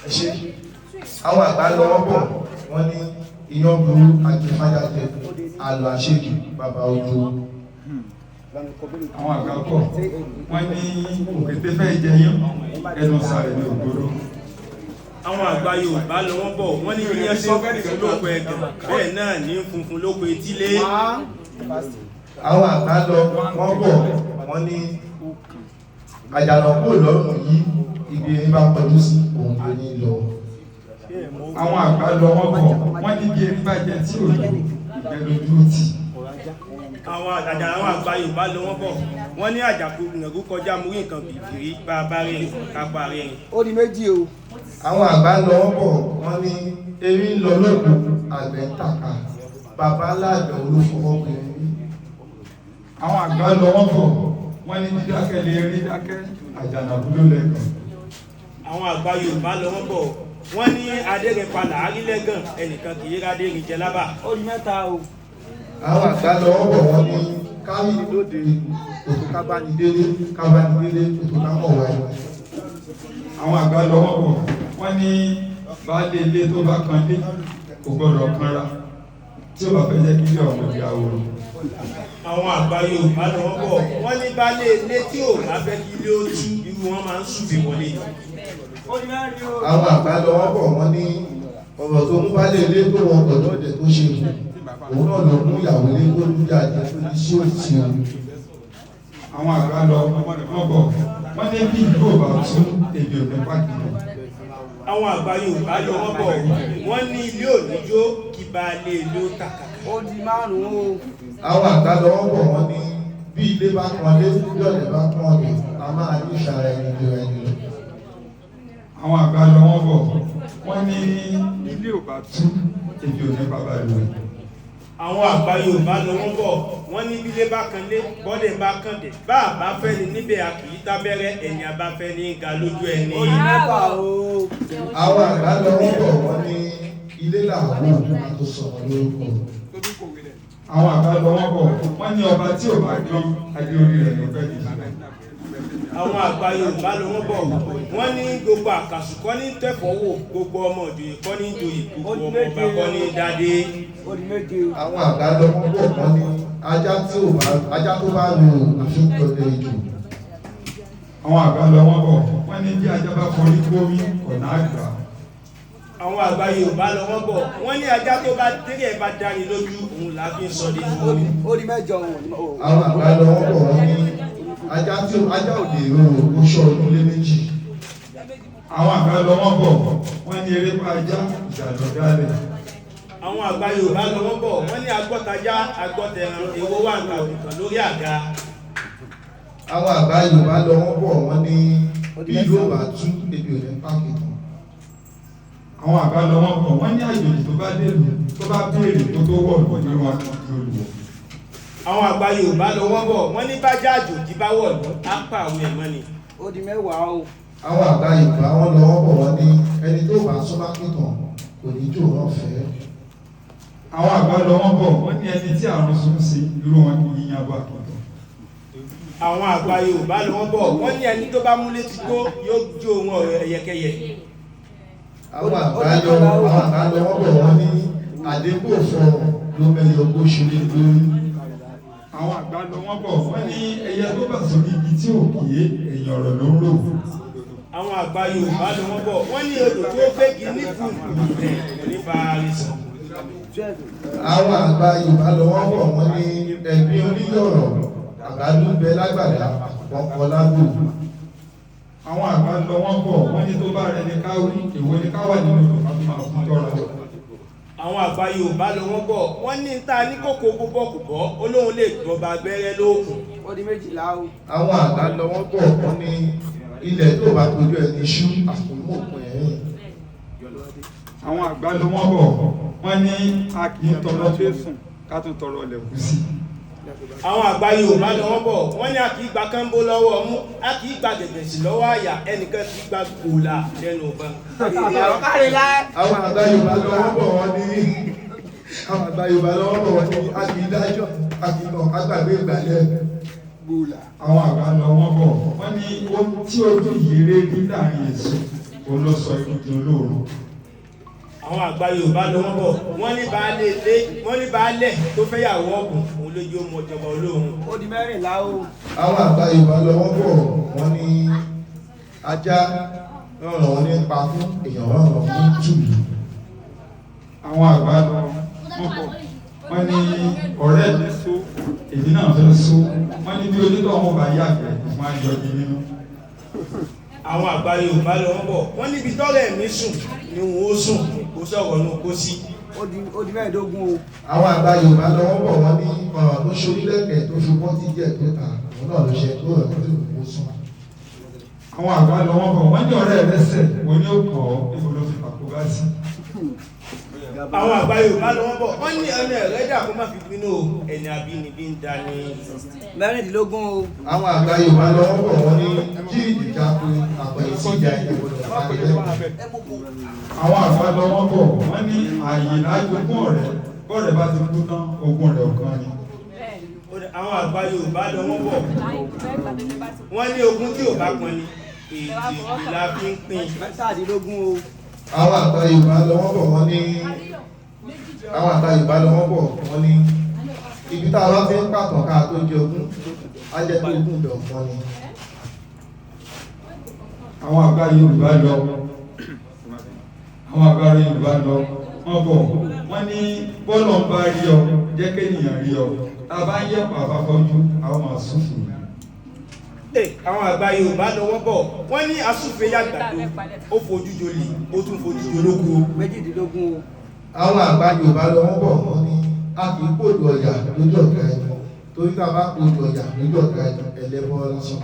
Ẹ ṣe. Àwọn àgbà lọ wọ́n bọ̀, wọ́n ní iyán burú ajẹfájájẹ, àlọ́ àṣejù bàbá ojo. Àwọn àgbà bọ̀, wọ́n ní òkété fẹ́ jẹyán, ẹnu sàrẹ̀ ní ògbóró. Àwọn àgbà Yorùbá lọ wọ́n bọ̀, wọ́n ní iyán ṣe funfun lóko ẹ̀gàn, bẹ́ẹ̀ náà ní funfun lóko etílé. Àwọn àgbà lọ wọ́n bọ̀, wọ́n ní àjànàkú ò lọ́rùn yí, ibi erin bá kọjú sí òun ló ní lọ. Àwọn àgbà lọ wọ́n bọ̀, wọ́n ní bí erin bá jẹ tí ò yó, ìgbẹ́ lójú ó tì. Àwọn àjà àwọn àgbà Yorùbá lọ wọ́n bọ̀, wọ́n ní àjànàkú kọjá mo rí nǹkan fìrí, bá a bá rẹ́rìn ká pa rẹ́rìn. Ó di méjì o. Àwọn àgbà lọ wọ́n bọ̀, wọ́n ní erin ń lọ lóko, àgbẹ̀ ń tàka, bàbá ńlá àgbẹ̀ wo ló fọwọ́ pin erin rí? Àwọn àgbà lọ wọ́n bọ̀, wọ́n ní dídákẹ́ lerin dákẹ́, àjànàkú ló lẹ́gàn. Àwọn àgbà Yorùbá lọ wọ́n bọ̀, wọ́n ní adẹ́rìnpa làá rí lẹ́gàn, ẹnìkan kì í rádẹ́rìn jẹ lábà. Ó di mẹ́ta o. Àwọn àgbà lọ wọ́n bọ̀, wọ́n ní kárí ni lóde kò tó ká bá ní délé, ká bá ní délé kò tó ká mọ̀ wáyé. Àwọn àgbà lọ wọ́n bọ̀, wọ́n ní baálé ilé tó bá kanlé kò gbọ́dọ̀ kanra tí ó bá fẹ́ jẹ́ kí ilé ọ̀hún di ahoro. Àwọn àgbà Yorùbá lọ wọ́n bọ̀, wọ́n ní baálé ilé tí ò bá fẹ́ kí ilé ó tú, irú wọn máa ń súfèé wọlé. Ó di mẹ́rin o. Àwọn àgbà lọ wọ́n bọ̀, wọ́n ní ọ̀rọ̀ tó mú baálé ilé tó wọ ọkọ̀ lọ́dẹ̀ tó ṣe kù, òun náà ló mú ìyàwó ilé tó lújà jẹ tó ní sí òtí o. Àwọn àgbà lọ wọ́n bọ̀, wọ́n ní bí ìlú ò bá tú, ebi ò ní pàkìtàn. Àwọn àgbà Yorùbá lọ wọ́n bọ̀, wọ́n ní ilé ò ní jó kí baálé ilé ó tàkàkà. Ó di márùn-ún o. Àwọn àgbà lọ wọ́n bọ̀, wọ́n ní bí ilé bá kanlé, bí ọ̀dẹ̀ bá kan ọ̀dẹ̀, a máa ní ìṣara ẹni jura ẹni lọ. Àwọn àgbà lọ wọ́n bọ̀, wọ́n ní bí ilé ò bá tú, ebi ò ní pa balùwẹ̀. Àwọn àgbà Yorùbá lọ wọ́n bọ̀, wọ́n ní bílé bá kanlé, bọ́dẹ̀ bá kàndẹ̀, bá a bá fẹ́ ni níbẹ̀ a kì í tábẹ́rẹ́, ẹni a bá fẹ́ ní ga lójú ẹni. Ó di mẹ́fà o. Àwọn àgbà lọ wọ́n bọ̀, wọ́n ní ilé là wò ká tó sọmọ lórúkọ. Àwọn àgbà lọ wọ́n bọ̀, wọ́n ní ọba tí ò bá gbọ́n, adé orí rẹ̀ ló fẹ́ dì. Àwọn àgbà Yorùbá lọ wọ́n bọ̀, wọ́n ní gbogbo àkàsù kọ́ ní tẹ̀fọ́ wò, gbogbo ọmọ ìjòyè kọ́ ní joyè, gbogbo ọmọ ọba kọ́ ní dádé. Ó di méje o. Àwọn àgbà lọ wọ́n bọ̀, wọ́n ní ajá tó bá rorò àfi ń dọdẹ ejò. Àwọn àgbà lọ wọ́n bọ̀, wọ́n ní bí ajá bá forí gbórí, ọ̀nà á gbà. Àwọn àgbà Yorùbá lọ wọ́n bọ̀, wọ́n ní ajá tó bá dérè bá dáni lójú, òun là fi ń ṣọdẹ. Ó di mẹ́jọ o. Àwọn àgbà lọ wọ́n bọ̀, wọ́n ní ajá ò lè rorò kó ṣọ́ ojúlé méjì. Àwọn àgbà lọ wọ́n bọ̀, wọ́n ní erépa ajá ìjà ló dálẹ̀. Àwọn àgbà Yorùbá lọ wọ́n bọ̀, wọ́n ní agbọ́tajá agbọ́tẹran, èwo wà ní àgùntàn lórí àga. Àwọn àgbà Yorùbá lọ wọ́n bọ̀, wọ́n ní bí ìlú ò bá tú, ebi ò ní pàkìtàn. Àwọn àgbà lọ wọ́n bọ̀, wọ́n ní àjòjì tó bá délùú tó bá béèrè kó tó wọ̀lú ní wọn kì í olùwọ̀. Àwọn àgbà Yorùbá lọ wọ́n bọ̀, wọ́n ní bájá àjòjì bá wọ̀lú, á pa àwọn ẹ̀mọ́ ni. Ó di mẹ́wàá o. Àwọn àgbà Yorùbá wọ́n lọ wọ́n bọ̀, wọ́n ní ẹni tó bá súnmọ́ àkìtàn kò ní jò rán fẹ́. Àwọn àgbà lọ wọ́n bọ̀, wọ́n ní ẹni tí àrùn sún sí, irú wọn kì í yan bọ àkìtàn. Àwọn àgbà Yorùbá lọ wọ́n bọ̀, wọ́n ní ẹni tó bá múlé ti gbó yóò jó ohun ọ̀rọ̀ ẹyẹkẹyẹ. Àwọn àgbà lọ wọ́n bọ̀, wọ́n ní àdínkù fọhùn ló mẹyọ kó ṣeré lórí. Àwọn àgbà lọ wọ́n bọ̀, wọ́n ní ẹyẹ tó bà sórí igi tí ò kíé, ẹ̀yìn ọ̀rọ̀ ló ń rò. Àwọn àgbà Yorùbá lọ wọ́n bọ̀, wọ́n ní odò tó gbégi níbù rẹ̀ kò ní bá a rí sàn. Àwọn àgbà Yorùbá lọ wọ́n bọ̀, wọ́n ní ẹ̀gbin oníyọ̀rọ̀ àgbàdo ń bẹ lágbàdá wọn kọ lágbo. Àwọn àgbà lọ wọ́n bọ̀, wọ́n ní tó bá rẹ ni ká wí, èwo ni ká wà nínú odò ká tún máa fún tọ́ra. Àwọn àgbà Yorùbá lọ wọ́n bọ̀, wọ́n ní ta ní kòkó gbogbo kò bọ́, ó lóun lè gbọba gbẹ́rẹ́ lóòkùn. Ó di méjìlá o. Àwọn àgbà lọ wọ́n bọ̀, wọ́n ní ilẹ̀ tó bá tójú ẹni ṣú àfòmọ́kùn ẹ̀rìn. Àwọn àgbà lọ wọ́n bọ̀, wọ́n ní a kì í tọrọ fésùn ká tún tọrọ lẹ̀kú sí. Àwọn àgbà Yorùbá lọ wọ́n bọ̀, wọ́n ní a kì í gba kánbó lọ́wọ́ ọmú, a kì í gba gẹ̀gẹ̀sì lọ́wọ́ àyà, ẹnìkan kì í gba gbòòlà lẹ́nu ìbọn. Àwọn àgbà Yorùbá lọ wọ́n bọ̀, wọ́n ní àwọn àgbà Yorùbá lọ wọ́n bọ̀, wọ́n ní a kì í dájọ́ a kì í tàn ká gbàgbé ìgbàlẹ̀. Àwọn àgbà lọ wọ́n bọ̀, wọ́n ní ohun tí ojú yìí rí láàrin èso òun ló sọ ikú di olóòrùn. Àwọn àgbà Yorùbá lọ wọ́n bọ̀, wọ́n ní baálé ilé, wọ́n ní baálẹ̀ tó fẹ́yàwó ọ̀bùn, òun ló jẹ́ ó mọ ìjọba olóòrùn. Ó di mẹ́rìnlá o. Àwọn àgbà Yorùbá lọ wọ́n bọ̀, wọ́n ní ajá rànràn ní pa fún èèyàn rànràn ní tùlù. Àwọn àgbà lọ wọ́n bọ̀, wọ́n ní ọ̀rẹ́ mi só, èmi náà fẹ́ só, wọ́n ní bí onítọ̀hún bá yàgbẹ́ wọ́n á yọgi nínú. Àwọn àgbà Yorùbá lọ wọ́n bọ̀, wọ́n níbi tọ́rẹ̀ mi sùn ni wọ́n ó sùn, kó sọ̀rọ̀ nù kó sí. Ó di mẹ́ẹ̀ẹ́dógún o. Àwọn àgbà Yorùbá lọ wọ́n bọ̀, wọ́n ní ọ̀ràn tó ṣorílẹ̀kẹ̀ tó fi wọ́n ti jẹ́ tó ta, òun náà ló ṣe tó rẹ̀ tó kó sùn. Àwọn àgbà lọ wọ́n bọ̀, wọ́n ní ọ̀rẹ́ rẹ̀ sẹ̀, wọ́n ní ó kàn ọ́, níbo ló fi pàkó bá sí. Àwọn àgbà Yorùbá lọ wọ́n bọ̀, wọ́n ní ẹnu ẹ̀rẹ́dà kó má fi bínú o, ẹni àbínibí ń dání. Mẹ́rìndínlógún o. Àwọn àgbà Yorùbá lọ wọ́n bọ̀, wọ́n ní kí ìjà pé àpò ìsí ìjà ìgbọ̀dọ̀ parí lẹ́kọ̀ọ́. Àwọn àgbà lọ wọ́n bọ̀, wọ́n ní ààyè lájogún ọ̀rẹ́, bọ́ọ̀rẹ́ bá ti kú tán, ogún rẹ̀ ọ̀kan ni. Àwọn àgbà Yorùbá lọ wọ́n bọ̀, wọ́n ní ogún tí ò bá pọn ni èdè la fi ń pín. Mẹ́tàdínlógún o. Àwọn àgbà Yorùbá lọ wọ́n bọ̀, wọ́n ní àwọn àgbà Yorùbá lọ wọ́n bọ̀, wọ́n ní ibi tá a bá fi ń pàtàn ká tó jẹ ogún, á jẹ́ pé ogún ibẹ̀ ọ̀kan ni. Àwọn àgbà Yorùbá lọ, àwọn àgbà Yorùbá lọ wọ́n bọ̀, wọ́n ní bọ́lọ̀ ń bá rí ọ, jẹ́ kéèyàn rí ọ, tá a bá ń yẹ̀pọ̀ àfàfọ́jú, àwọn máa súfèé. Àwọn àgbà Yorùbá lọ wọ́n bọ̀, wọ́n ní asúfèé yàgbàdo, ó fojú jolè, ó tún fojú jolóko. Méjìdínlógún o. Àwọn àgbà Yorùbá lọ wọ́n bọ̀, wọ́n ní a kì í pòdù ọ̀yà lójú ọ̀gá ẹni, torí tá a bá pòdù ọ̀yà lójú ọ̀gá ẹni, ẹlẹ́bọ lásán.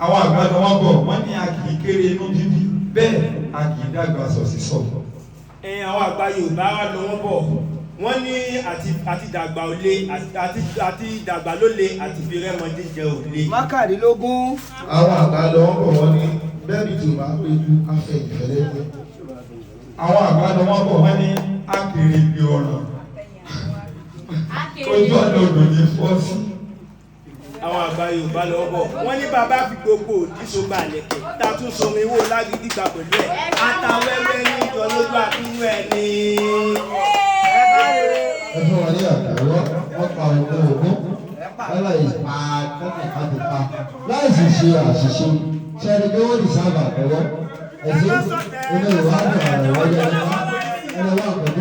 Àwọn àgbà lọ wọ́n bọ̀, wọ́n ní a kì í kéré inú bíbí, bẹ́ẹ̀ a kì í dàgbà sọ̀sísọ̀. Àwọn àgbà Yorùbá lọ wọ́n bọ̀, wọ́n ní àti dàgbà ò le, àti dàgbà ló le, àti fi rẹ́mọ jíjẹ ò le. Mọ́kàndínlógún. Àwọn àgbà lọ wọ́n bọ̀, wọ́n ní bẹ́ẹ̀ni tí o bá pé ju afẹ́ ìfẹ́lẹ́ ní. Àwọn àgbà lọ wọ́n bọ̀, wọ́n ní akèrègbè ọ̀ràn ojú ọ̀nà odò ní fọ́ sí. Àwọn àgbà Yorùbá lọ bọ̀, wọ́n ní bàbá fi gbogbo òdì sógbà lẹ̀kẹ̀, tá a tún somi wò lágídí gbà pẹ̀lú ẹ̀, àtàwẹ́wẹ́ níjọ lójú àbínú ẹ̀ ní. Ẹ fún wa ní àtàwọ́, wọ́n pa ogún ogún láì pa kọ́kànká ti pa láì sì ṣe àṣìṣe ṣẹ́ni pé wọ́n lè sábà tọwọ́ ẹ̀sìn olóòwò á bẹ̀rẹ̀ wáyé ẹni wá ẹni wá pẹ̀lú.